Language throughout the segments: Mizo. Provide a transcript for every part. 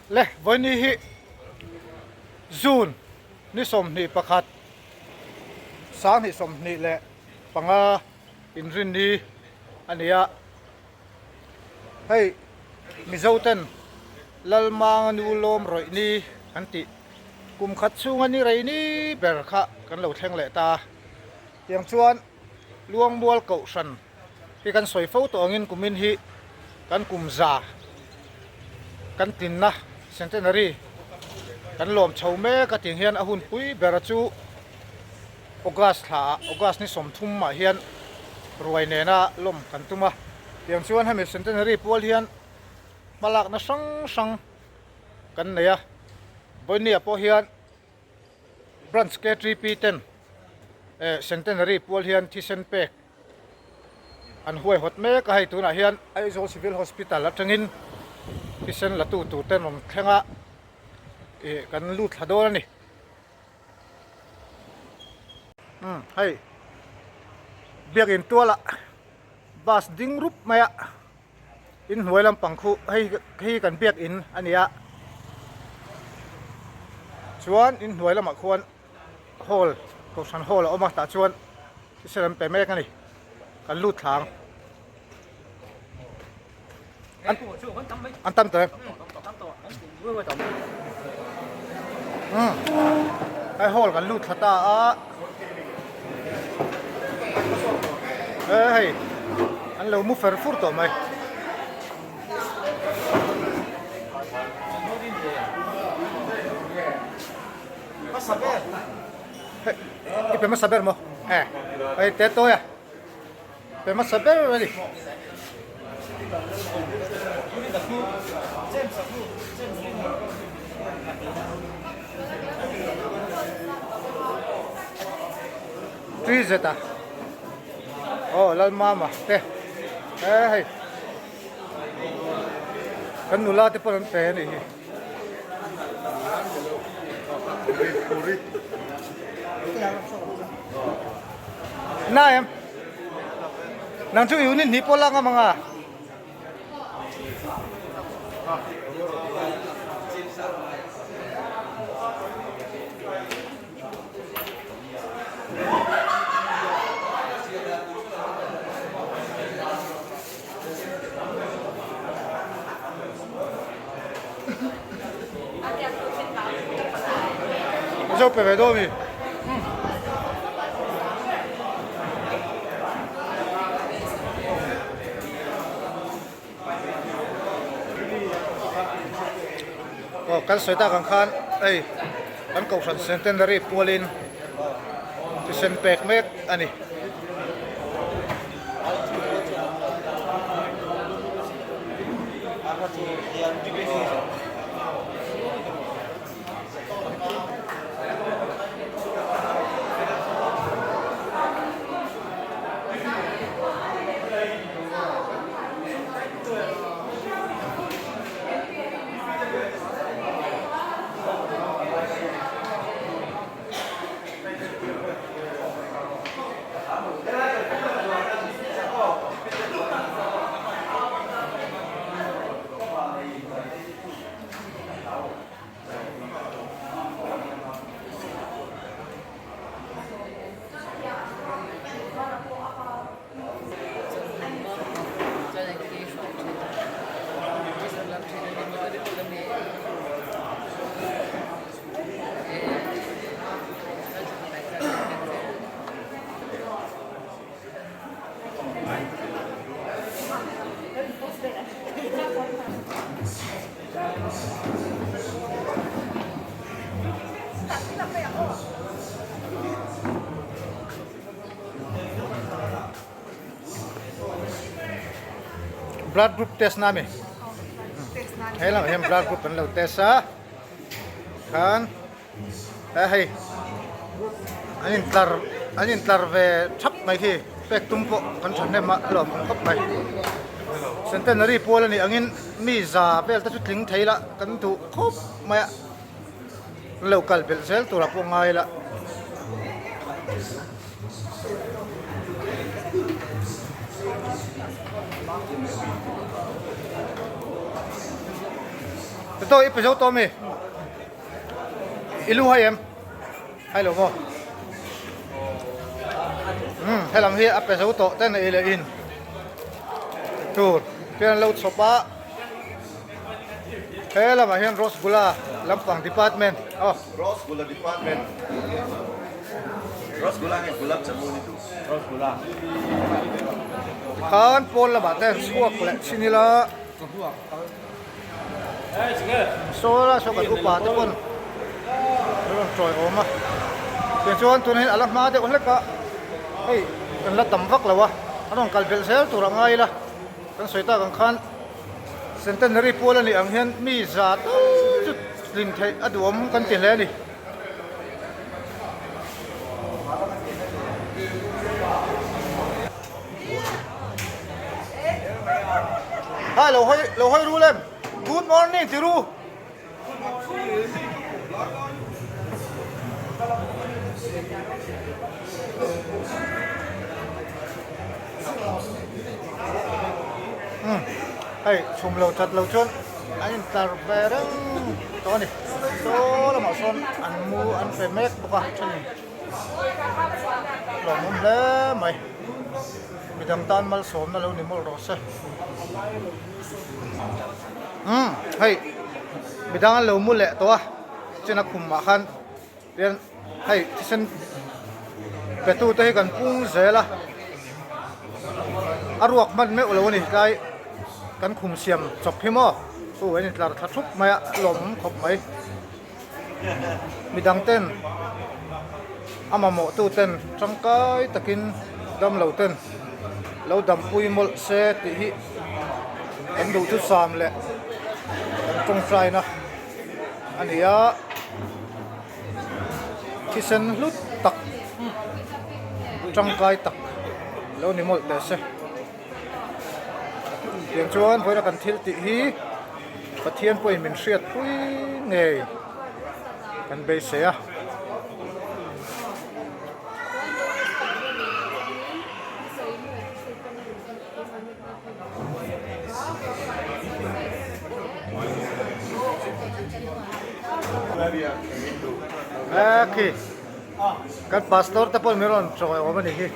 Le vawiini hi June ni 21 2025 inrinni a ni a hei Mizo ten Lalmanga nu lawm rawih ni an tih kum khat chhunga ni rei ni ber kha kan lo thleng leh ta tiang chuan Luangmual Kohhran hi kan sawi fo tawh angin kumin hi kan kum za kan tlinna centenary kan lawm chho mek a tih hian a hun pui ber chu August thla ah August ni 30 ah hian ruai nena lawm kan tum a tiang chuan hemi centenary pual hian hmalakna hrang hrang kan nei a vawinia pawh hian Branch KTP ten centenary pual hian thisen pek an huaihawt mek a hei tunah hian Aizawl Civil Hospital atangin thisen la tu tur ten rawn thleng a ih kan lut thla dawn a ni umm hei biakin tualah bus ding rup mai a inhnuai lampang khu hei hei kan biakin a ni a chuan inhnuai lamah khuan hall kohhran hall a awm a tah chuan thisen an pe mek a ni kan lut thla ang an tam tawh em umm hei hall kan lut thla ta a e hei an lo mu fer fur tawh mai. I pe hmasa ber maw? E, hei te tawi a, pe hmasa ber a ni. Tui zet a, aw Lalmama te, e hei kan nula te pawh an pe a nih hi. Na em nang chu unit hnih pawh lak ngam anga Zo pe ve dawn mi. Aw kan sawi tak ang khan hei kan kohhran centenary pualin thisen pek mek a ni. Blood group test na mi he lamah hian blood group an lo test a khan he hei an intlar an intlar ve thap mai khi pek tum pawh kan thahnem a a lawm awm khawp mai centenary pual a nih angin mi za vel te chu tling thei la kan duh khawp mai a an lo kal belh zel turah pawh ngai la. Tawh i pe zo tawh ami? I lu hai em? Hai lo maw? Umm helam hi a pe zo tawh ten ei leh in tur te an lo chhawp a he lamah hian Rosgulla lampang department aw. Rosgulla department Rosgulla nge Gulab Jamun i duh? Rosgulla. Tikhan pawn lamah te an chhuak leh chin ila. Saw la saw kan upa te pawn an rawn tawi awm a tichuan tunah hian a la hma deuh hlek a hei kan la tam vak lo a an rawn kal belh zel tur a ngai ila kan sawi tak ang khan centenary pual a nih ang hian mi za tal chu tlin theih a duhawm kan ti hle a ni. Hi lo hawi lo hawi ru lem good morning ti ru. Hmm hei chhum lo that lo chuan an in tlar ve reng tawh a ni saw lamah sawn an mu an pe mek bawk a thenin lawmawm hle mai. Midang tan malsawmna lo ni mawlh rawh se. Umm hei midang an lo mu leh tawh a china khumah khan hian hei thisen pe tu te hi kan pung zel a a ruak hman meuh lo a ni tlai kan khum siam chawp hi maw chu an intlar thla thup mai a lawmawm khawp mai. Midang ten a mamawh tu ten tangkai takin damlo ten lo dampui mawlh se tih hi kan duhthusam leh kan tawngtaina a ni a, thisen hlut tak tangkai tak lo ni mawlh teh se. Tiang chuan vawiina kan thil tih hi Pathian pawhin min hriat pui ngei kan beisei a. Khi Kan pastor te pawh min rawn chawi awm a nih hi.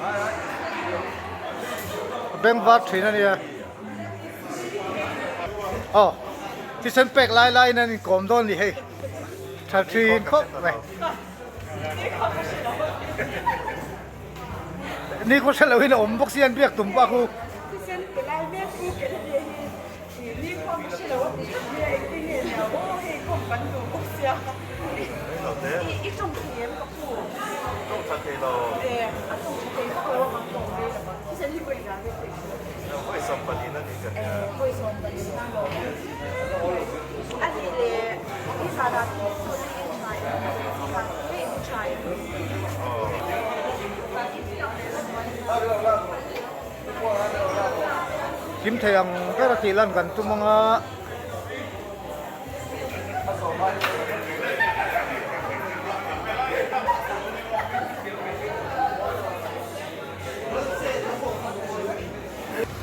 A beng var thin a nia. Aw thisen pek lai lai in an inkawm dawn a ni hei. Tha thin khawp mai. Ni khaw hre loin a awm bawk si an biak tum pah khu. Thisen pe lai mek pu ken a nia hi. Ni khaw ka hre lo a tih nia engtin nge nia aw hei kawm kan duh bawk sia. I tawng thei em ka pu? Tawng tha thei lo. E a tawng tha thei vak lo a kan tawng rei lo a. Thisen hi vawi zan vek thei thin. Vawi 20 na ni ka nia. E vawi 20 na lo. A nih le i zanah hi chu i tha em? Zingah hi i tha em? Kim thei ang ber a tih lan kan tum ang a.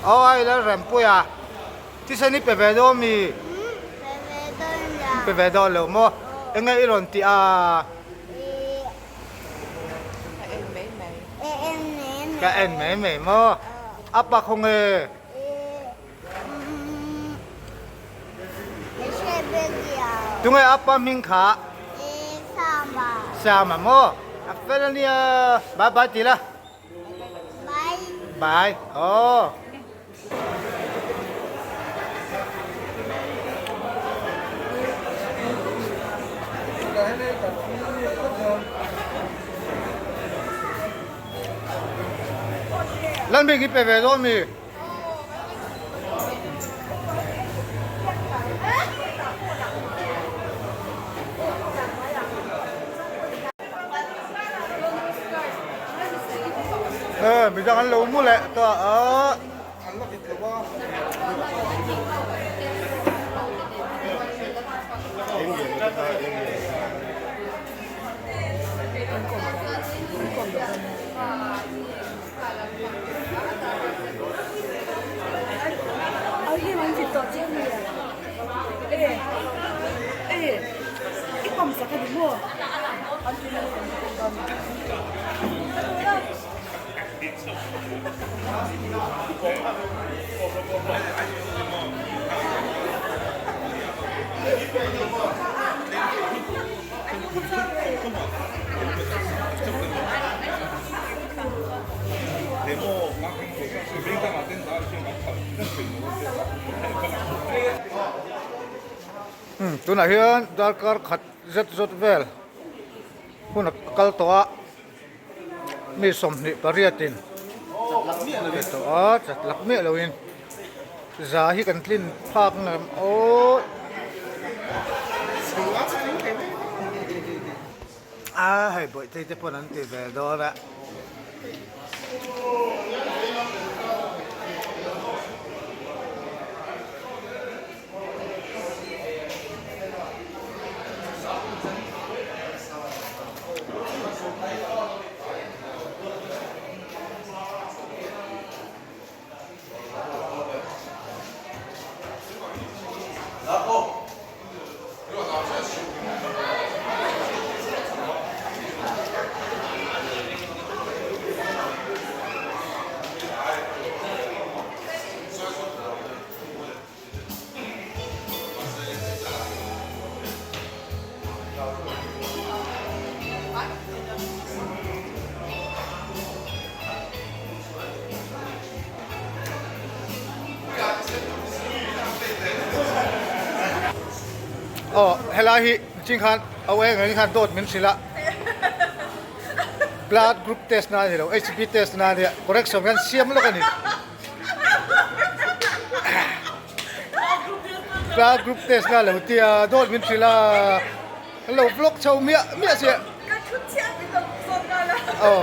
Aw ai Lalrempuia thisen i pe ve dawn mi? Pe ve dawn lo maw? Enge i rawn tih a? Ka en mai mai maw? A pa khawnge? Tunge a pa hming kha? Sama maw? A fel a nia. Bye bye ti la. Bye. Aw. Lan bik i pe ve dawn mi? Ờ, midang an lo mu leh ta a. Hei i pump sak a ni maw? Tunah hian darkar khat zet zawt vel hun a kal tawh a mi 28 in a tawh a chat lak miah lo in za hi kan tlin phak na aw a hei bawihte te pawn an ti ve dawn a. Aw helai hi ching khan a eng ang khan dawt min hrilh a blood group test na a ni lo H_B test na a nia correction khan siam lawk a ni. Blood group test na lo tia dawt min hrilh a an lo vlog chho miah miah che aw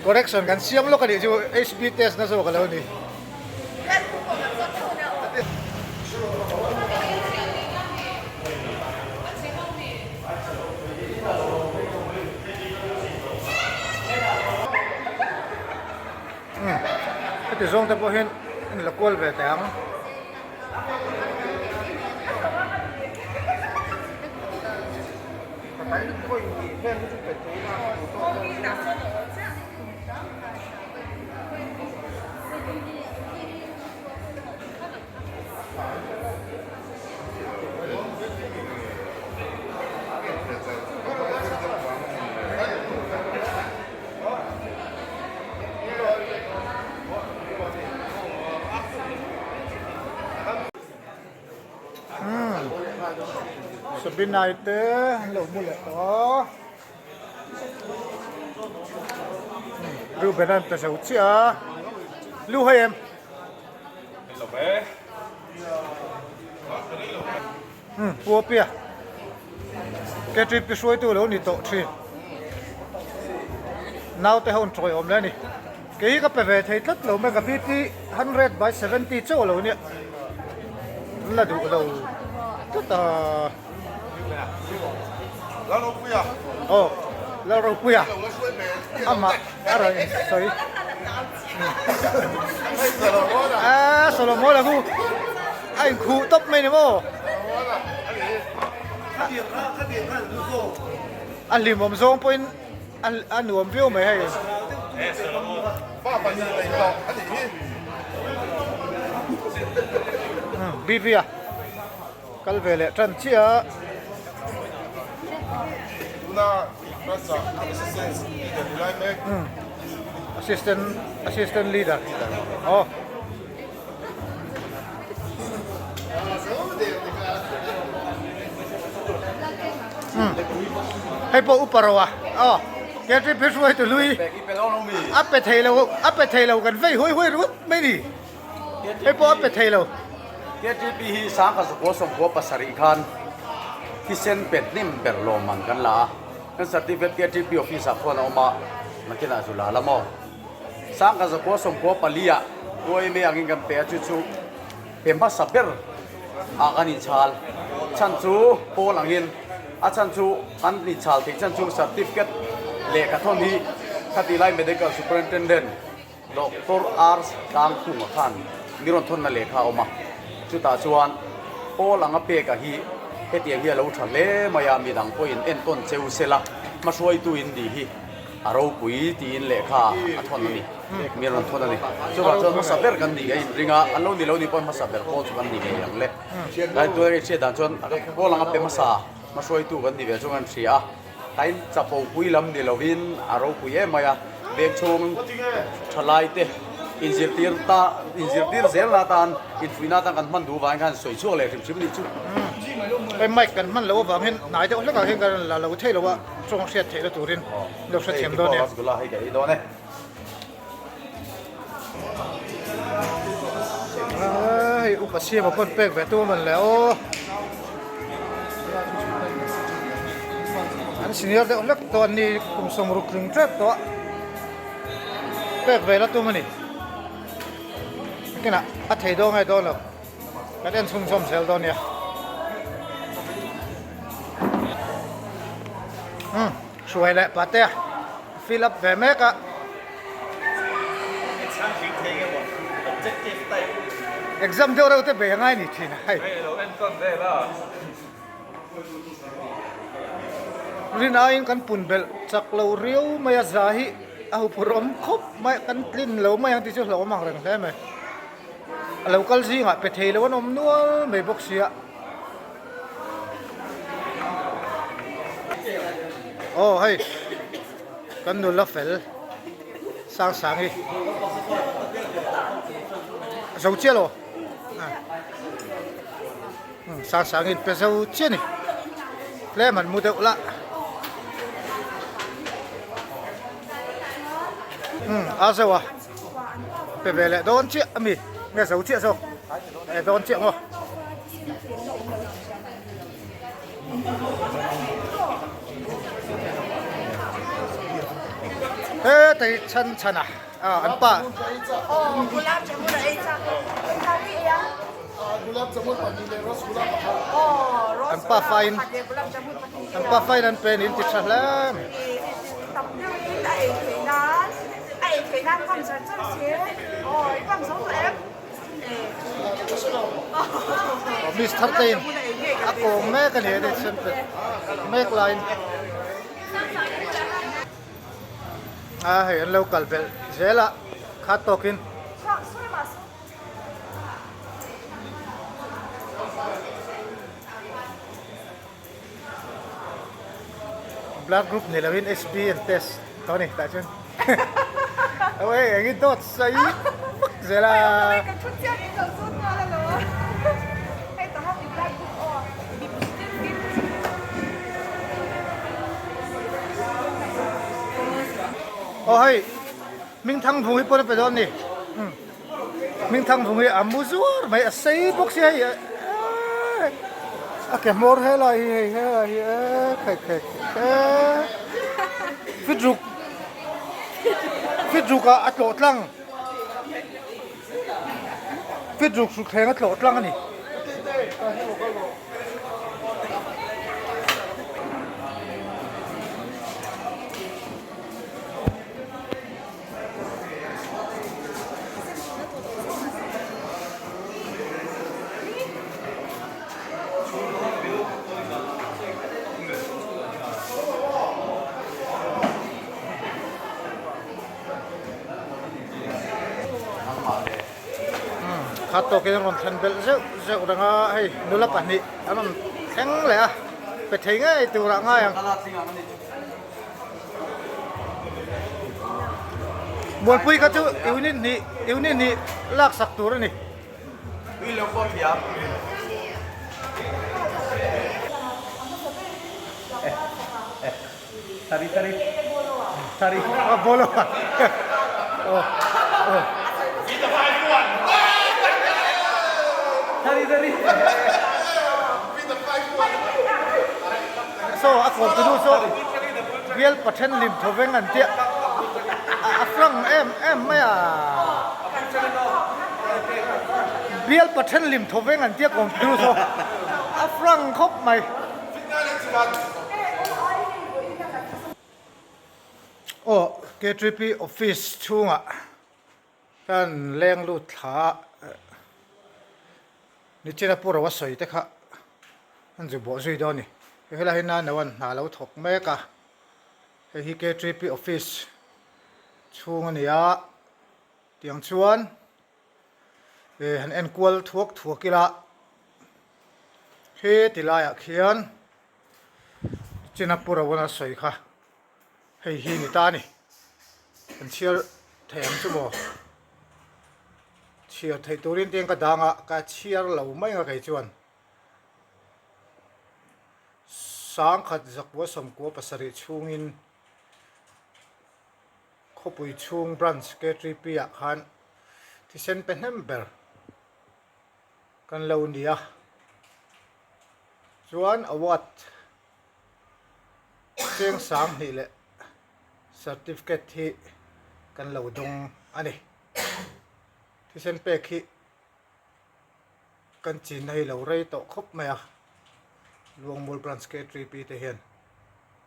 correction kan siam lawk a nih chu H_B test na zawk a lo ni. Heti zawng te pawh hian an la kual ve teh ang. Sabinai te an lo mu leh tawh a Reuben an pe zo chiah a lu hei em Pu Apia KTP hruaitu lo ni tawh thin naute ho an tawi awm le a ni kei hi ka pe ve thei tlat lo mai ka BP 100/70 chauh a lo nia an la duh lo tlat a aw Lalropuia amah a rawn sawi. A Solomon a khu a inkhuh tawp mai ni maw? A hlimawm zawng pawhin a nuam viau mai hei. BB a kal ve leh tan chiah a. Assistant assistant leader aw. Hei pawh upa ro a aw KTP hruai tu hlui a pe thei lo a pe thei lo kan vei huai huai ringawt mai ni hei pawh a pe thei lo. KTP hi 1997 khan thisen pe hnem ber lawmman kan la a. Kan certificate KTP office ah khuan a awm a, nakinah zu la la maw? 1994 ah UAMA angin kan pe a, chu chu pe hmasa ber ah kan inchhal. Chhan chu pawl angin a chhan chu kan inchhal theih chhan chu certificate lehkha thawn hi khati lai Medical Superintendent Doctor R Tlangkhunga khan mi rawn thawnna lehkha a awm a, chutah chuan. Pawl anga peka hi hetiang hi a lo tha hle mai a, midang pawhin entawn cheu sela hmahruaitu in ni hi a ropui tiin lehkha a thawn a ni, mi rawn thawn a ni. Chuvang chuan hmasa ber kan ni a inring a, an lo ni lo ni pawhin hmasa ber pawl chu kan ni ngei ang le. Tlai tuna i hriat dan chuan pawl anga pe hmasa hmahruaitu kan ni ve chu kan hria a, tain chapo pui lam ni lovin a ropui em mai a, veng chhung thalai te inzirtir ta inzirtir zel na atan infuihna atan kan hman duh vangin khan sawi chhuak leh hrim hrim a nih chu. Hei mic kan hman loh avangin hnai deuh hlekah hian kan rawn la lo thei lo a, tawng hriat theihna turin lo hrethiam dawn nia. Rasgulla hei ka ei dawn e. Hei upa siama pawn pek ve tum an le aw. An senior deuh hlek tawh an ni kum sawmruk tling tep tawh a pek ve la tum a ni. Kinah a thei dawn nge dawn lo kan en chhunzawm zel dawn nia. Umm hruai leh pahte a. Fill up ve mek a. Exam deuh reuh te bei a ngai ni thin a hei. Rin aiin kan pun belh chak lo riau mai a za hi a huphurh awm khawp mai kan tlin lo mai ang tih chu hlauhawm ang reng hle mai. A lo kal zingah pe thei lo an awm nual mai bawk sia. Aw hei kan nula fel sang sang hi zo chiah lo sang sang in pe zo chiah ni tlem an mu deuh lah a zo a pe ve leh dawn chiah ami nge zo chiah zawk e dawn chiah maw. He tei chhan chhan a an pa an pa fain an pa fain an pen in ti tha hle mai. Miss Thartein a kawm mek a ni a ni chhan pe mek laiin a hei an lo kal belh zel a khat tawkin. Blood group ni lovin HB an test tawh a ni tah chuan aw hei eng hi dawt sawi vak zel a. Aw hei Hmingthang vung hi pawn a pe dawn a ni Hmingthang vung hi a mu zuar mai a sei bawk sia hei a ke hmawr helai hi hei helai hi e khai khai e fit ruk fit ruk ah a tlawh tlang fit ruk hruk thleng a tlawh tlang a ni. Khat tawkin an rawn thlen belh zeuh zeuh reng a, hei nula pahnih an rawn thleng leh a, pe thei ngei turah ngai ang. Mualpui kha chu unit hnih unit hnih lak sak tur a ni. Tui lo pawh thiam. Thari thari thari. A bolo a. Thari thari. Saw a kawm tunu saw bial pathen lim thaw veng an tia a frank em em mai a bial pathen lim thaw veng an tia kawm tunu saw a frank khawp mai. Aw K3P office chhungah. Kan leng lut thla a. Nichina pu ro a sawi te kha an zu bawh zui dawn a ni. Hei helai hi nano an hna lo thawk mek a, hei hi KTP office chhung a ni a, tiang chuan eh han enkual thuak thuak ila he ti laiah khian Nichina pu ro a sawi kha hei hi ni ta a ni. Kan chhiar thei ang chu maw? Chhiar theih turin tiang ka dang a, ka chhiar lo mai ang a kei chuan. Sangkhat zakua sawmkua pasarih chhungin khawpui chhung branch K3P ah khan thisen pe hnem ber kan lo ni a. Chuan award cheng sanghnih leh certificate hi kan lo dawng a ni. Thisen pek hi kan chinna hi lo rei tawh khawp mai a, Luangmual Branch K3P te hian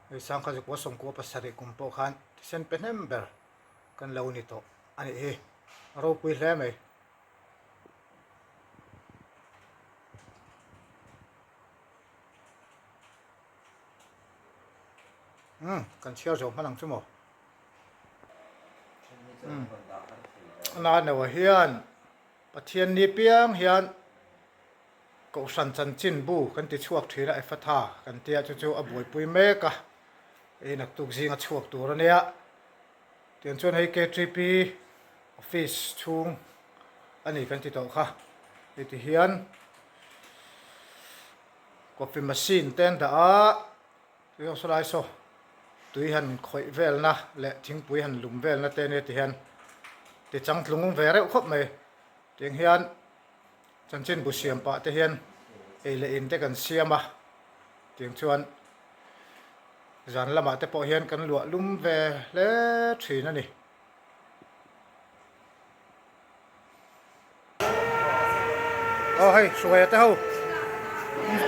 hei sangkhat zakua sawmkua pasarih kum pawh khan thisen pe hnem ber kan lo ni tawh a nih hi, a ropui hle mai. Umm kan chhiar zo hman ang chu maw. Nanawa hian Pathian ni piang hian Kohhran chanchin bu kan ti chhuak thin a, Ephatha kan tia chu chu a buaipui mek a, hei naktuk zinga chhuak tur a nia. Tiang chuan hei KTP office chhung a ni kan ti tawh kha. Hei ti hian coffee machine te an dah a. Tui ho lai saw tui han khawih velna leh thingpui han lum velna te ania ti hian ti changtlung ve reuh khawp mai. Tiang hian chanchinbu siam pah te hian ei leh in te kan siam a, tiang chuan zan lamah te pawh hian kan luah lum ve hle thin a ni. Aw hei hruaia te ho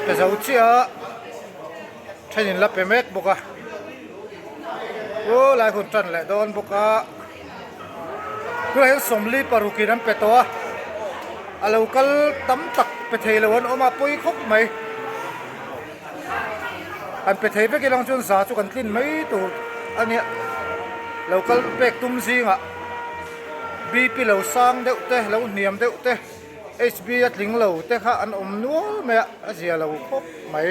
pe zo chiah a then in la pe mek bawk a aw lai hun tan leh dawn bawk a tunah hian sawmli paruk in an pe tawh a a lo kal tam tak pe thei lo an awm a pawi khawp mai an pe thei vek ilang chuan za chu kan tlin mai tur a nia lo kal pek tum zingah. BP lo sang deuh te lo hniam deuh te HB a tling lo te kha an awm nual mai a a zia lo khawp mai.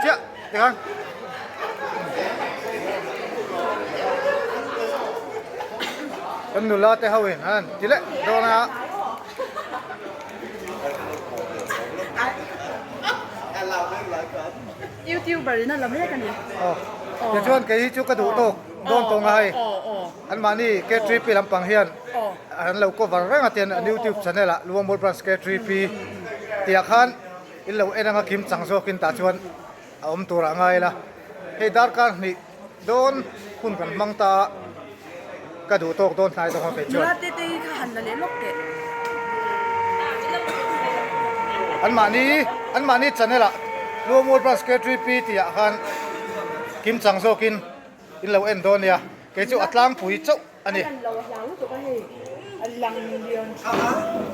Chiah tikhan kan nula te ho in an ti leh dawn a. Youtuber in a la mek a ni. Aw. Tichuan kei hi chu ka duh tawk dawn tawng a hei. An mahni K3P lampang hian an lo cover reng a tian an YouTube channel ah Luangmual Branch K3P tih ah khan in lo en anga kim chang zawkin tah chuan a awm tur ah ngai ila. Hei darkar hnih dawn hun kan hmang ta a, ka duh tawk dawn hnai zawng a kei chuan. Nula te te hi kha han la leh lawk teh. An mahni an mahni channel ah Luangmual Branch K3P tih ah khan kim chang zawkin in lo en dawn nia, kei chu a tlangpui chauh a ni. A lan lo a hlau lutuk a hei a lang lian tha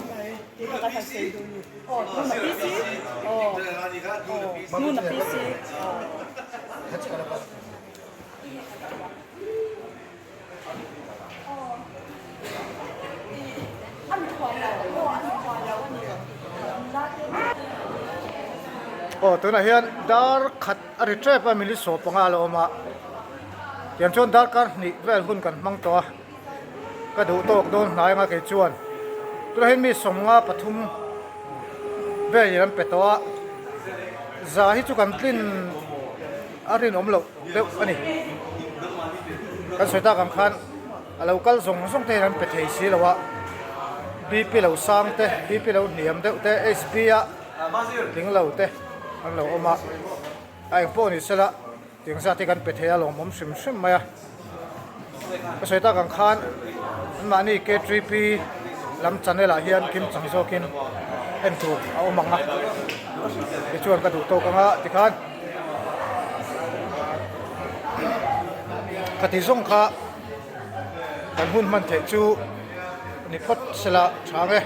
mai tih kha ka han sawi duh ni. Aw hnun a PC aw aw hnun a PC aw. Aw tunah hian dar khat a ri tep a minute sawm panga a la awm a tiang chuan darkar hnih vel hun kan hmang tawh a ka duh tawk dawn hnai anga kei chuan tunah hian mi sawmnga pathum vel an pe tawh a za hi chu kan tlin a rinawm loh deuh a ni kan sawi tak ang khan. A lo kal zawng zawng te hian an pe thei si lo a, BP lo sang te, BP lo hniam deuh te, HB a tling lo te an lo awm a, a eng pawh ni sela tiang zat hi kan pe thei a lawmawm hrim hrim mai a. Ka sawi tak ang khan anmahni K3P lam channel ah hian kim chang zawkin en tur a awm ang a, tichuan ka duh tawk ang a tikhan ka ti zawng kha kan hun hman theih chu ni phawt sela tha ang e.